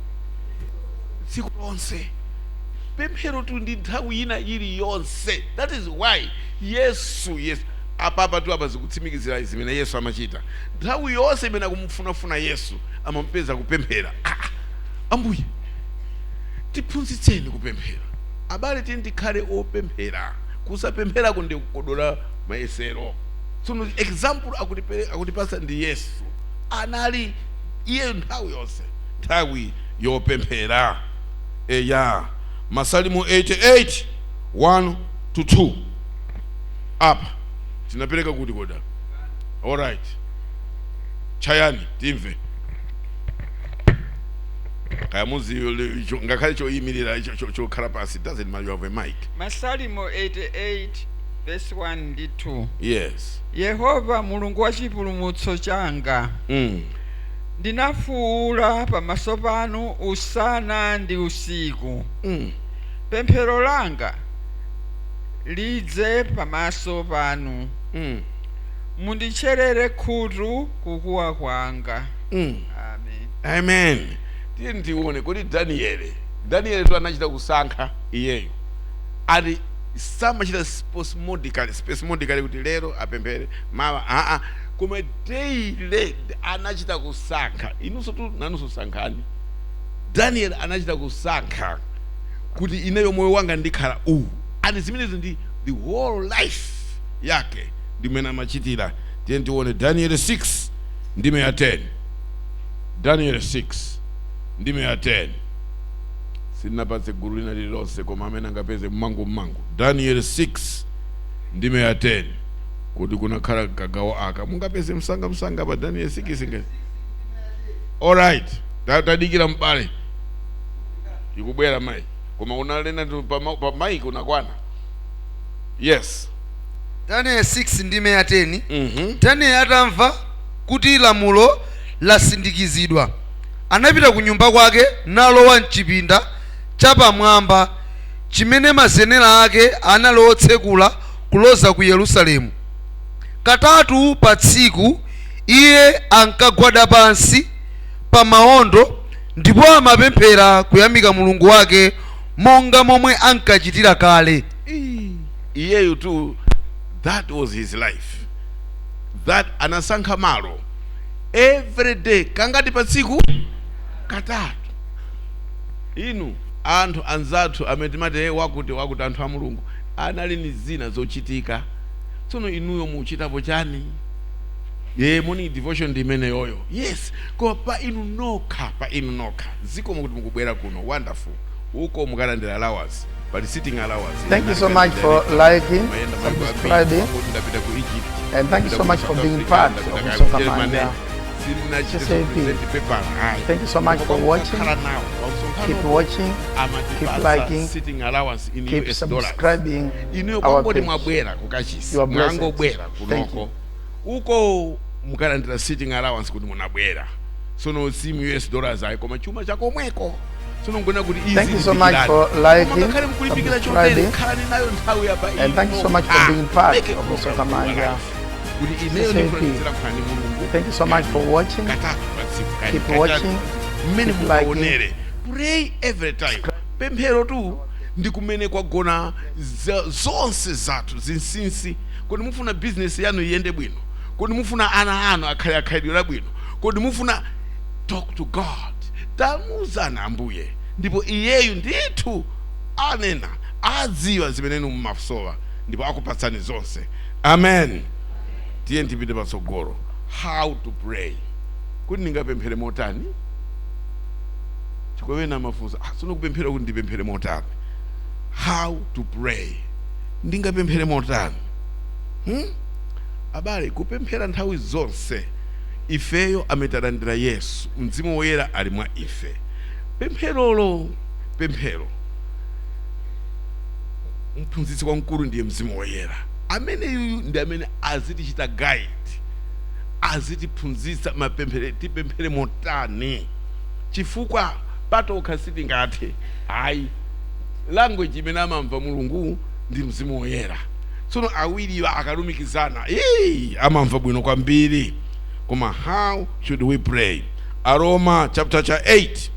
Tsiku lonse. Pemphero tu ndi nthawi ina iliyonse. That is why Yesu apapa tu apa zikutsimikizira zimene Yesu amachita. Nthawi yonse imene akumufunafuna Yesu, amamupeza kupemphera. Ah, ah, Ambuye, tiphunzitseni kupemphera. Abale, tini tikhale opemphera. Kusapempherako ndi kukodola mayesero. Tsono example akutipasa ndi Yesu. Anali iye nthawi yonse, nthawi yopemphera. Eya, Masalimo 88 1 to 2. Apa tinapereka kuti koda? Alright, chayani timve. Kaya muzi ngakhale choyimirira, chokhala pasi, doesn't matter, you have a mic. Masalimo 88 verse 1 ndi 2. Yes. Yehova Mulungu wa chipulumutso changa, ndinafuwula pamaso panu usana ndi usiku. Pemphero langa lidze pamaso panu. Munditcherere khutu kukuwa kwanga. Amen. Amen. Tiye tione kuti Daniele tu anachita kusankha iyeyo. Ati samachita spasmodically kuti lero apemphere, mawa aa, koma daily anachita kusankha. Inunso tu nanunso sankhani. Daniel anachita kusankha kuti ineyo moyo wanga ndikhala uwu, and zimenezo ndi the whole life yake ndimene amachitira. Tiye tione Daniel 6 ndime ya 10. Daniel 6 ndime ya 10. Sindinapatse gulu lina lililonse, koma amene angapeze mmangu mmangu. Daniel 6 ndime ya 10. Kuti kunakhala kagawo aka, mungapeze msanga msanga pa Daniel 6 ngati? Alright, tadikira mbale, ikubwera mayi. Koma unalena tu pa mic unakwana. Yes. Daniel 6 ndime ya 10. Daniel atamva kuti lamulo lasindikizidwa, anapita ku nyumba kwake, nalowa mchipinda chapamwamba chimene mazenera ake anali otsekula kuloza ku Yerusalemu. Katatu pa tsiku iye ankagwada pansi pa mawondo ndipo amapemphera kuyamika Mulungu wake monga momwe ankachitira kale. Iyeyu tu, that was his life, that anasankha malo every day. Kangati pa tsiku? Katatu. Inu anthu anzathu amene timati, "Eh, wakuti wakuti," anthu a Mulungu anali ni zina zochitika. Tsono inuyo muchitapo chani? Ye, morning devotion ndi imene yoyo, yes, koma pa inu nokha, pa inu nokha. Zikomo kuti mukubwera kuno, wonderful. Uko mukalandira allowance, pali sitting allowance. Thank you so much for liking, subscribing, Ndapita ku Egypt, and thank you so much for being part of Msonkhamanja CCAP. Thank you so much for watching. Keep watching, keep liking, sitting allowance in keep US dollars. subscribing Inuyo our kwangoti page. mwabwera kukachisi, You are blessed. mwangobwera Thank kunoko, uko mukalandira sitting allowance kuti munabwera. Sono si mu US dollars ayi, koma chuma chakomweko. Sono ngona kuti easy. Thank you so much for liking, ngakhale mukulimbikira chotere, subscribing, khalani nayo nthawi yapa. and thank you so much for being part of Msonkhamanja Kuti ineyo CCAP. ndikulandira nkhani Mulungu Thank you so much for watching. katatu pa tsiku, Keep katatu. watching, Mmene keep liking. mukaonere, pray every time. Pemphero tu ndi kumene kwagona zonse zathu zinsinsi. Kodi mufuna bizinesi yanu iyende bwino? Kodi mufuna ana anu akhale akhalidwe labwino? Kodi mufuna? Talk to God. Tamuzana Ambuye, ndipo iyeyu ndithu anena, adziwa zimene inu mumasowa ndipo akupatsani zonse. Amen. Tiye tipite patsogolo. How to pray, kuti ndingapemphere motani? Chikwewena mafunso, ah, sono kupemphera kuti ndipemphere motani? How to pray, ndingapemphere motani? Abale, kupemphera nthawi zonse. Ifeyo amene talandira Yesu, Mzimu Woyera ali mwa ife. Pempherolo, pemphero, mphunzitsi wamkulu ndiye Mzimu Woyera. Amene yuyu ndi amene azitichita guide, azitiphunzitsa mapemphere, tipemphere motani, chifukwa Patokha sitingathe ayi. Language imene amamva Mulungu ndi Mzimu Woyera. Tsono awiriwa akalumikizana, ii, amamva bwino kwambiri. Koma how should we pray? Aroma chapter cha 8,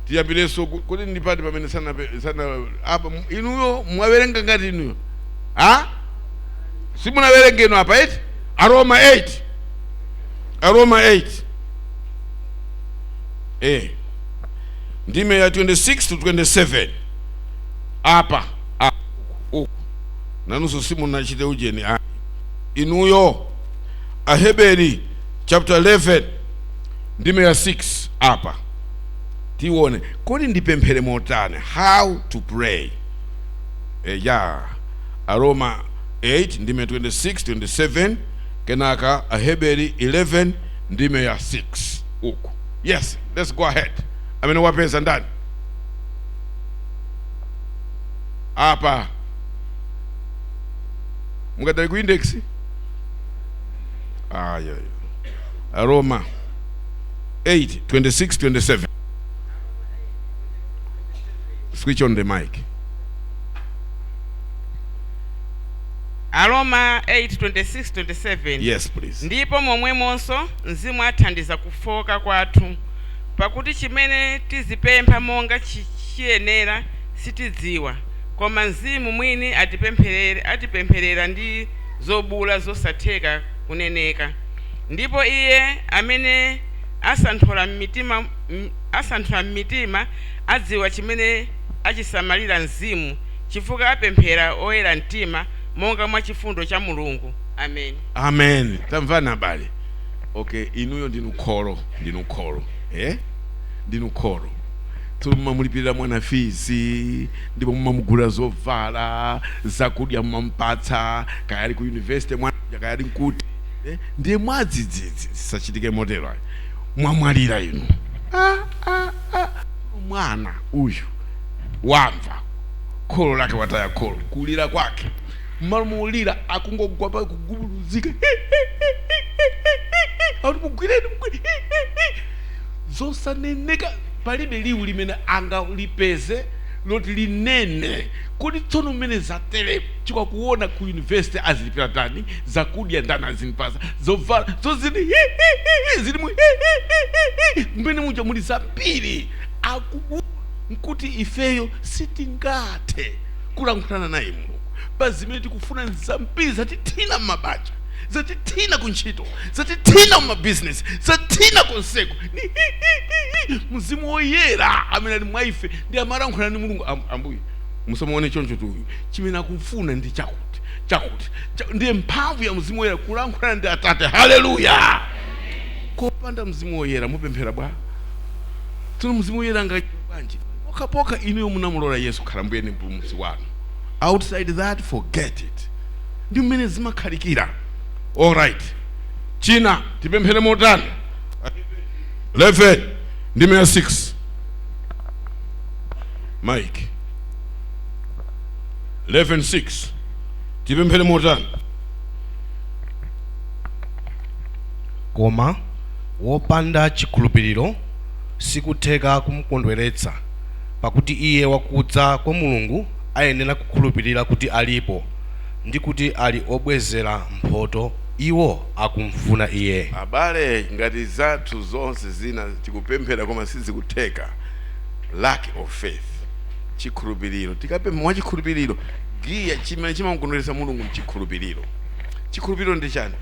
tiyambirenso kuti ndipati pamene sana, sana apa inuyo mwawerenga ngati inuyo ha simunawerenge inu apa eti? Aroma 8, Aroma 8, ndime ya 26 to 27 apa. Uku nanunso simunachite ujeni a inuyo. Aheberi chapter 11, ndime ya 6 apa, tione kodi ndipemphere motani, how to pray. Ya, Aroma 8 ndime 26 27, kenaka Aheberi 11 ndime ya 6 uku. Yes, let's go ahead. Amene wapeza ndani apa? Mukadali ku index aya. Aroma 8 26 27. Switch on the mic. Aroma 8 26 27. Yes, please. Ndipo momwemonso Mzimu athandiza kufoka kwathu, pakuti chimene tizipempha monga chiyenera sitidziwa, koma Mzimu mwini atipempherera ndi zobuula zosatheka kuneneka. Ndipo iye amene asanthula m'mitima adziwa chimene achisamalira Mzimu, chifukwa apemphera oyera mtima monga mwa chifundo cha Mulungu. Amen. Amen. Tamvana, abale. Okay, inuyo ndinu kholo, ndinu kholo, eh? Ndinu kholo, tsono mumamulipirira mwana fees, ndipo mumamugulira zovala, zakudya mumamupatsa, kaya ali ku university mwana, kaya ali nkuti, eh? Ndiye mwadzidzidzi, zisachitike motero ayi, mwamwalira inu. Ah, ah, ah. Mwana uyu wamva kholo lake wataya kholo, kulira kwake, mmalo mulira akungogwa pa kugubuduzika, akuti mugwireni, mugwireni, zosaneneka, palibe liwu limene angalipeze loti linene. Kodi tsono mmene zatere, chikwakuona ku university azilipira ndani, zakudya ndani azinipasa, zovala zozili zili mu mmene muja muli zambiri, akubu nkuti ifeyo sitingathe kulankhulana naye Mulungu pa zimene tikufuna zambiri. Zatithina m'mabanja, zatithina kuntchito, zatithina mumabizinesi, zathina konseko. Mzimu Woyera amene ali mwa ife ndi amalankhulana ndi Mulungu. Ambuye, musamuone choncho tuyu, chimene akufuna ndi chakuti chakuti. Ndiye mphamvu ya Mzimu Woyera kulankhulana ndi Atate. Haleluya! Kopanda Mzimu Woyera mupemphera bwa? Tsono Mzimu Woyera nga bwanji? Pokhapokha inuyo munamulola Yesu kukhala Mbuye ndi Mpulumutsi wanu. Outside that, forget it. Ndi mmene zimakhalikira. Alright, china, tipemphere motani? 11 ndime ya 6, mike 11 6, tipemphere motani? Koma wopanda chikhulupiriro sikutheka kumukondweretsa, pakuti iye wakudza kwa Mulungu ayenera kukhulupirira kuti alipo, ndi kuti ali obwezera mphoto iwo akumfuna iye. Abale, ngati zathu zonse zina tikupemphera koma sizikutheka, lack of faith, chikhulupiriro. Tikapempha mwa chikhulupiriro, giya chimene chimamukondweretsa Mulungu mchikhulupiriro. Chikhulupiriro ndi chani?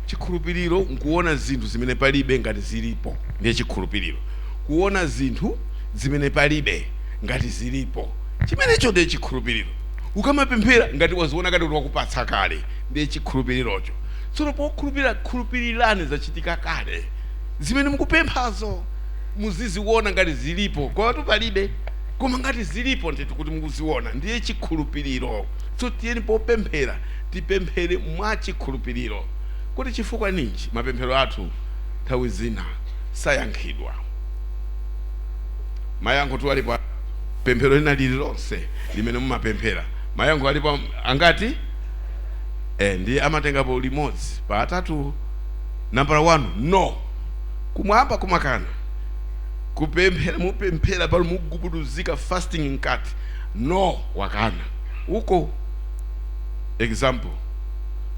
Chikhulupiriro nkuona zinthu zimene palibe ngati zilipo, ndiye chikhulupiriro. Kuona zinthu zimene palibe ngati zilipo, chimenecho ndiye chikhulupiriro. Ukamapemphera ngati waziona kale kuti wakupatsa kale, ndiye chikhulupirirocho. Tsono pokhulupirira, khulupirirani zachitika kale. Zimene mukupemphazo muziziona ngati zilipo, komatu palibe, koma ngati zilipo ndithu kuti mukuziona, ndiye chikhulupiriro. So tiyeni popemphera tipemphere mwa chikhulupiriro. Kuti chifukwa ninji mapemphero athu nthawi zina sayankhidwa? Mayankho tu alipo. Pemphero lina lililonse limene mumapemphera, mayankho alipo angati? Ndiye amatengapo limodzi pa atatu. Nambala 1, no, kumwamba kumakana. Kupemphera, mupemphera pano, mugubuduzika, fasting mkati, no, wakana uko. Example,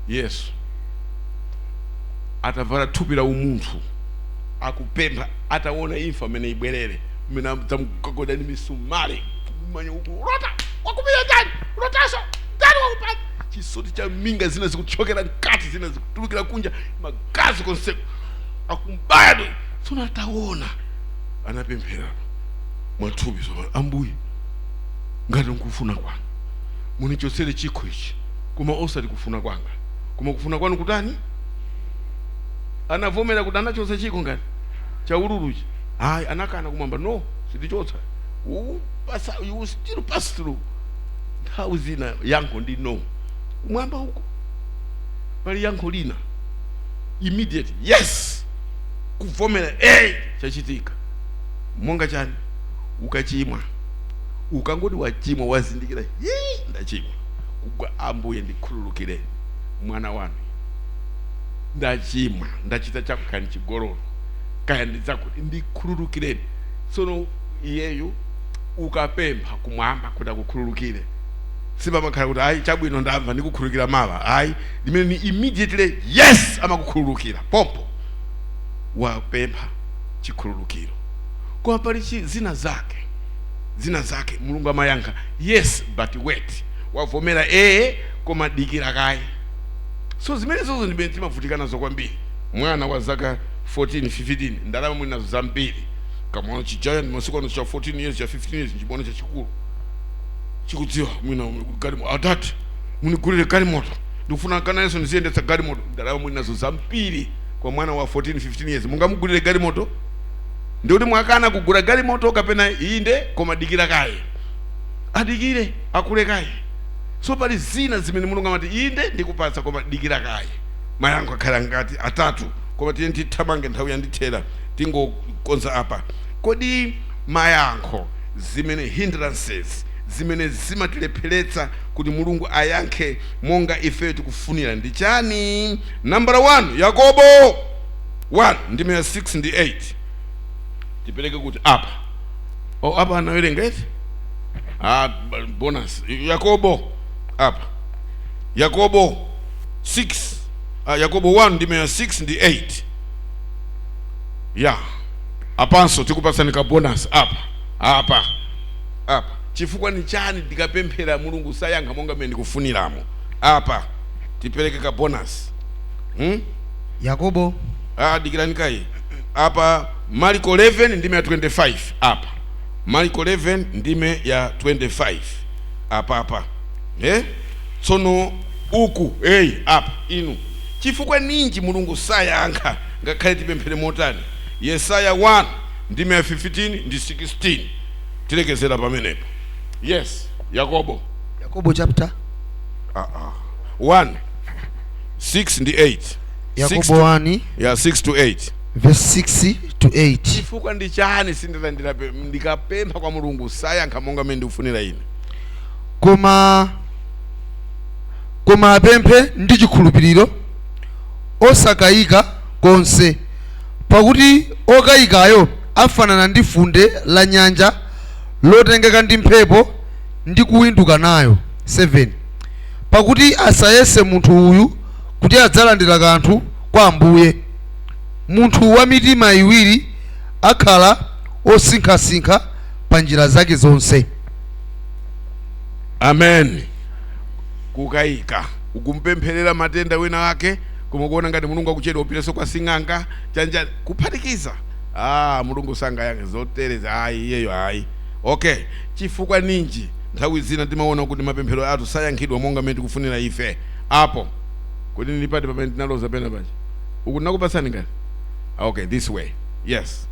Yesu atavala thupi la umunthu, akupempha ataona imfa amene ibwerere, mmene amgogoda ndi misumali kumanya uku, rota wakumira ndani, rotaso ndani, wakupata chisoti cha minga, zina zikuchokera mkati, zina zikutulukira kunja, magazi konseko, akumbaya do. Tsono ataona, anapemphera mwathupi so: "Ambuye, ngati nkufuna kwanu, munichotsere chikho ichi, koma osati kufuna kwanga, koma kufuna kwanu." Kutani? Anavomera kuti anachotsa chikho ngati chaululuchi? Hayi, anakana. Kumwamba, no, sitichotsa. You will still pass through. Nthawi zina yankho ndi no. Kumwamba uko pali yankho lina, immediate yes, kuvomera, hey, chachitika. Monga chani? Ukachimwa, ukangoti wachimwa, wazindikira, "Hii, ndachimwa," kugwa, "Ambuye, ndikhululukireni mwana wanu, ndachimwa, ndachita chakukhani chigololo, kaya ndidzakuti, ndikhululukireni." Tsono iyeyu ukapempha kumwamba kuti akukhululukire, sipamakhala kuti, "Ayi, chabwino, ndamva, ndikukhululukira mawa." Ayi, limene ni immediately yes, amakukhululukira pompo wapempha chikhululukiro. Koma pali zina zake, zina zake Mulungu amayankha yes, but wait. Wavomera, ee, koma dikira kaye. So zimene zozo ndimene timavutika nazo kwambiri. Mwana wa zaka 14, 15, ndalama muli nazo zambiri, kamwana chigiant masiku ano cha 14 years, cha 15 years, chibwana chachikulu chikudziwa mwina galimoto. "Adati, munigulire galimoto, ndikufuna kanayenso ndiziyendetsa galimoto." Ndalama muli nazo zambiri, kwa mwana wa 14, 15 years mungamugulire galimoto? Ndikuti mwakana kugula galimoto, kapena inde, koma dikira kaye, adikire akule kaye? So pali zina zimene Mulungu amati, "Inde, ndikupatsa, koma dikira kaye." Mayankho akhala ngati atatu, koma tiye tithamange, nthawi yandithera. Tingokonza apa. Kodi mayankho, zimene hindrances zimene zimatilepheretsa kuti Mulungu ayankhe monga ife tikufunira ndi chani? Nambala 1, Yakobo 1 ndime ya 6 ndi 8. Tipereke kuti apa? Oh, apa anawerenga eti? Ah, bonus. Yakobo apa, Yakobo 6, ah, Yakobo 1 ndime ya 6 ndi 8 ya apanso tikupatsani ka bonus apa, apa, apa. Chifukwa ni chani ndikapemphera Mulungu sayankha monga mmene ndikufuniramo? Apa tipereke ka bonus? Yakobo. Ah, dikirani kayi. Apa Marko 11 ndime ya 25. Apa Marko 11 ndime ya 25 apa, apa, eh? Tsono uku, hey, apa inu, chifukwa ninji Mulungu sayankha ngakhale tipemphere motani? Yesaya 1 ndime ya 15 ndi 16. Tilekezera pamenepo. Yes, Yakobo. Yakobo chapter 1 6 ndi 8. Yakobo 1 ya 6 to 8. Verse 6 to 8. Chifukwa ndi chani sindilandira ndikapempha kwa Mulungu sayankha monga mmene ndikufunira ine? Koma apemphe ndi chikhulupiriro, osakayika konse, pakuti okayikayo afanana ndi funde la nyanja lotengeka ndi mphepo ndi kuwinduka nayo. 7 Pakuti asayese munthu uyu kuti adzalandira kanthu kwa Ambuye. Munthu wa mitima iwiri akhala osinkhasinkha pa njira zake zonse. Amen. Kukayika, ukumpempherera matenda wina wake, koma kuona ngati Mulungu akuchedwa, upitanso kwa sing'anga chanja, kuphatikiza, ah, Mulungu sangayankhe zotereza, ayi, iyeyo ayi. Okay, chifukwa ninji nthawi zina timaona kuti mapemphero athu sayankhidwa monga mmene tikufunira ife? Apo kuti ndipati pamene tinaloza pena paja uku, ndinakupatsani ngati? Okay, this way. Yes,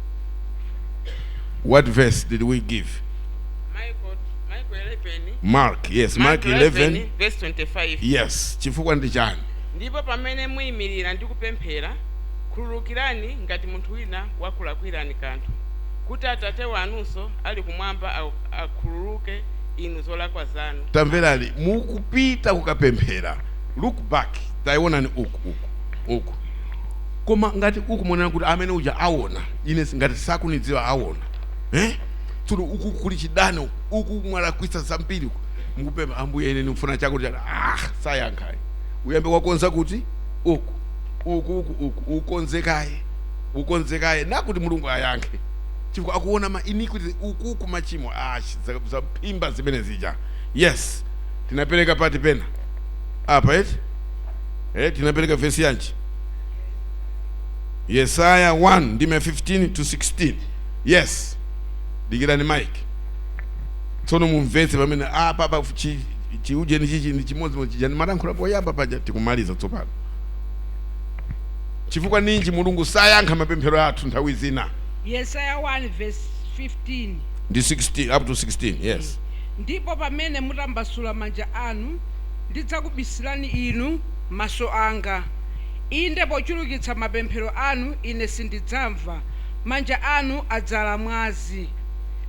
what verse did we give? Michael, Michael 11. Mark, yes, Mark 11. Verse 25. Yes, chifukwa ndi chani? Ndipo pamene muyimirira ndi kupemphera, khululukirani ngati munthu wina wakulakwirani kanthu, kuti Atate wanunso ali kumwamba akhululuke inu zolakwa zanu. Tamverani, mukupita kukapemphera, look back, taionani uku, uku, uku. Koma ngati uku muonera kuti amene uja aona ine, ngati sakunidziwa aona. Eh? Tsono uku kuli chidani uku, uku mwalakwitsa zambiri uku mukupempha, "Ambuye, ine ndikufuna chakuti chati." Ah, sayankhayi. Uyambe wakonza kuti uku, uku, uku, uku, ukonzekaye, ukonzekaye nakuti Mulungu ayankhe, chifukwa akuona ma iniquity uku, uku machimo, ah, zamphimba zimene zija. Yes, tinapereka pati pena apa eti? Eh, tinapereka vesi yanji? Yesaya 1 ndime 15 to 16. Yes, dikirani mike. Tsono mumvetse pamene apa pa chiujeni chichi ndi chimodzimodzi chija ndimalankhula poyamba paja. Tikumaliza tsopano. Chifukwa ninji Mulungu sayankha mapemphero athu nthawi zina? Yesaya 1 verse 15 ndi 16, up to 16, yes. Ndipo pamene mutambasula manja anu, ndidzakubisirani inu maso anga. Inde pochulukitsa mapemphero anu, ine sindidzamva. Manja anu adzala mwazi.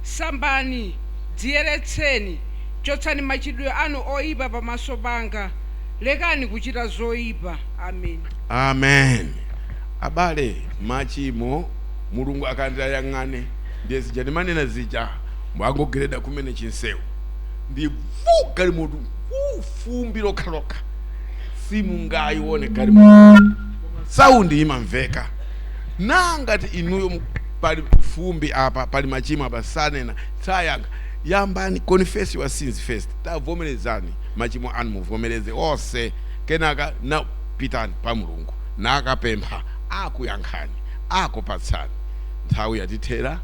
Sambani, dziyeretseni, chotsani machitidwe anu oyipa pamaso panga, lekani kuchita zoyipa. Amen. Amen. Abale, machimo Mulungu akandayang'ane ndiye zija ndimanena zija, mwangogereda kumene chinsewu ndi vu galimoto, fumbi lokhalokha, simungayione galimoto, sound imamveka. Nangati inuyo pali fumbi apa, pali machimo apa, sanena sayankha. Yambani, confess your sins first. Tavomerezani machimo anu, muvomereze onse, kenaka na pitani pa Mulungu nakapempha, akuyankhani, akupatsani. Nthawi yatithera.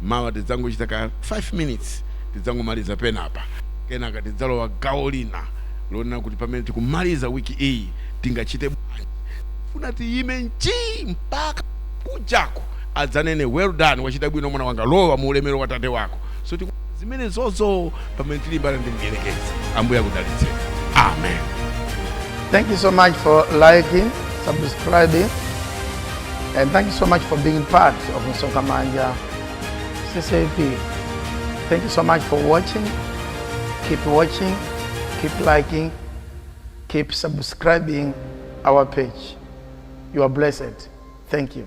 Mawa tidzangochita ka 5 minutes, tidzangomaliza penapa, kenaka tidzalowa gawo lina lonena kuti pamene tikumaliza wiki iyi tingachite bwanji. Funa tiyime nchi mpaka kujako adzanene, "Well done, wachita bwino mwana wanga, lowa mu ulemero wa tate wako." So zimene zozo pamene tilimbana ndi mdierekezi. Ambuye akudalitseni. Amen. Thank you so much for liking, subscribing, and thank you so much for being part of Msonkhamanja CCAP. Thank you so much for watching. Keep watching, keep liking, keep subscribing our page. You are blessed. Thank you.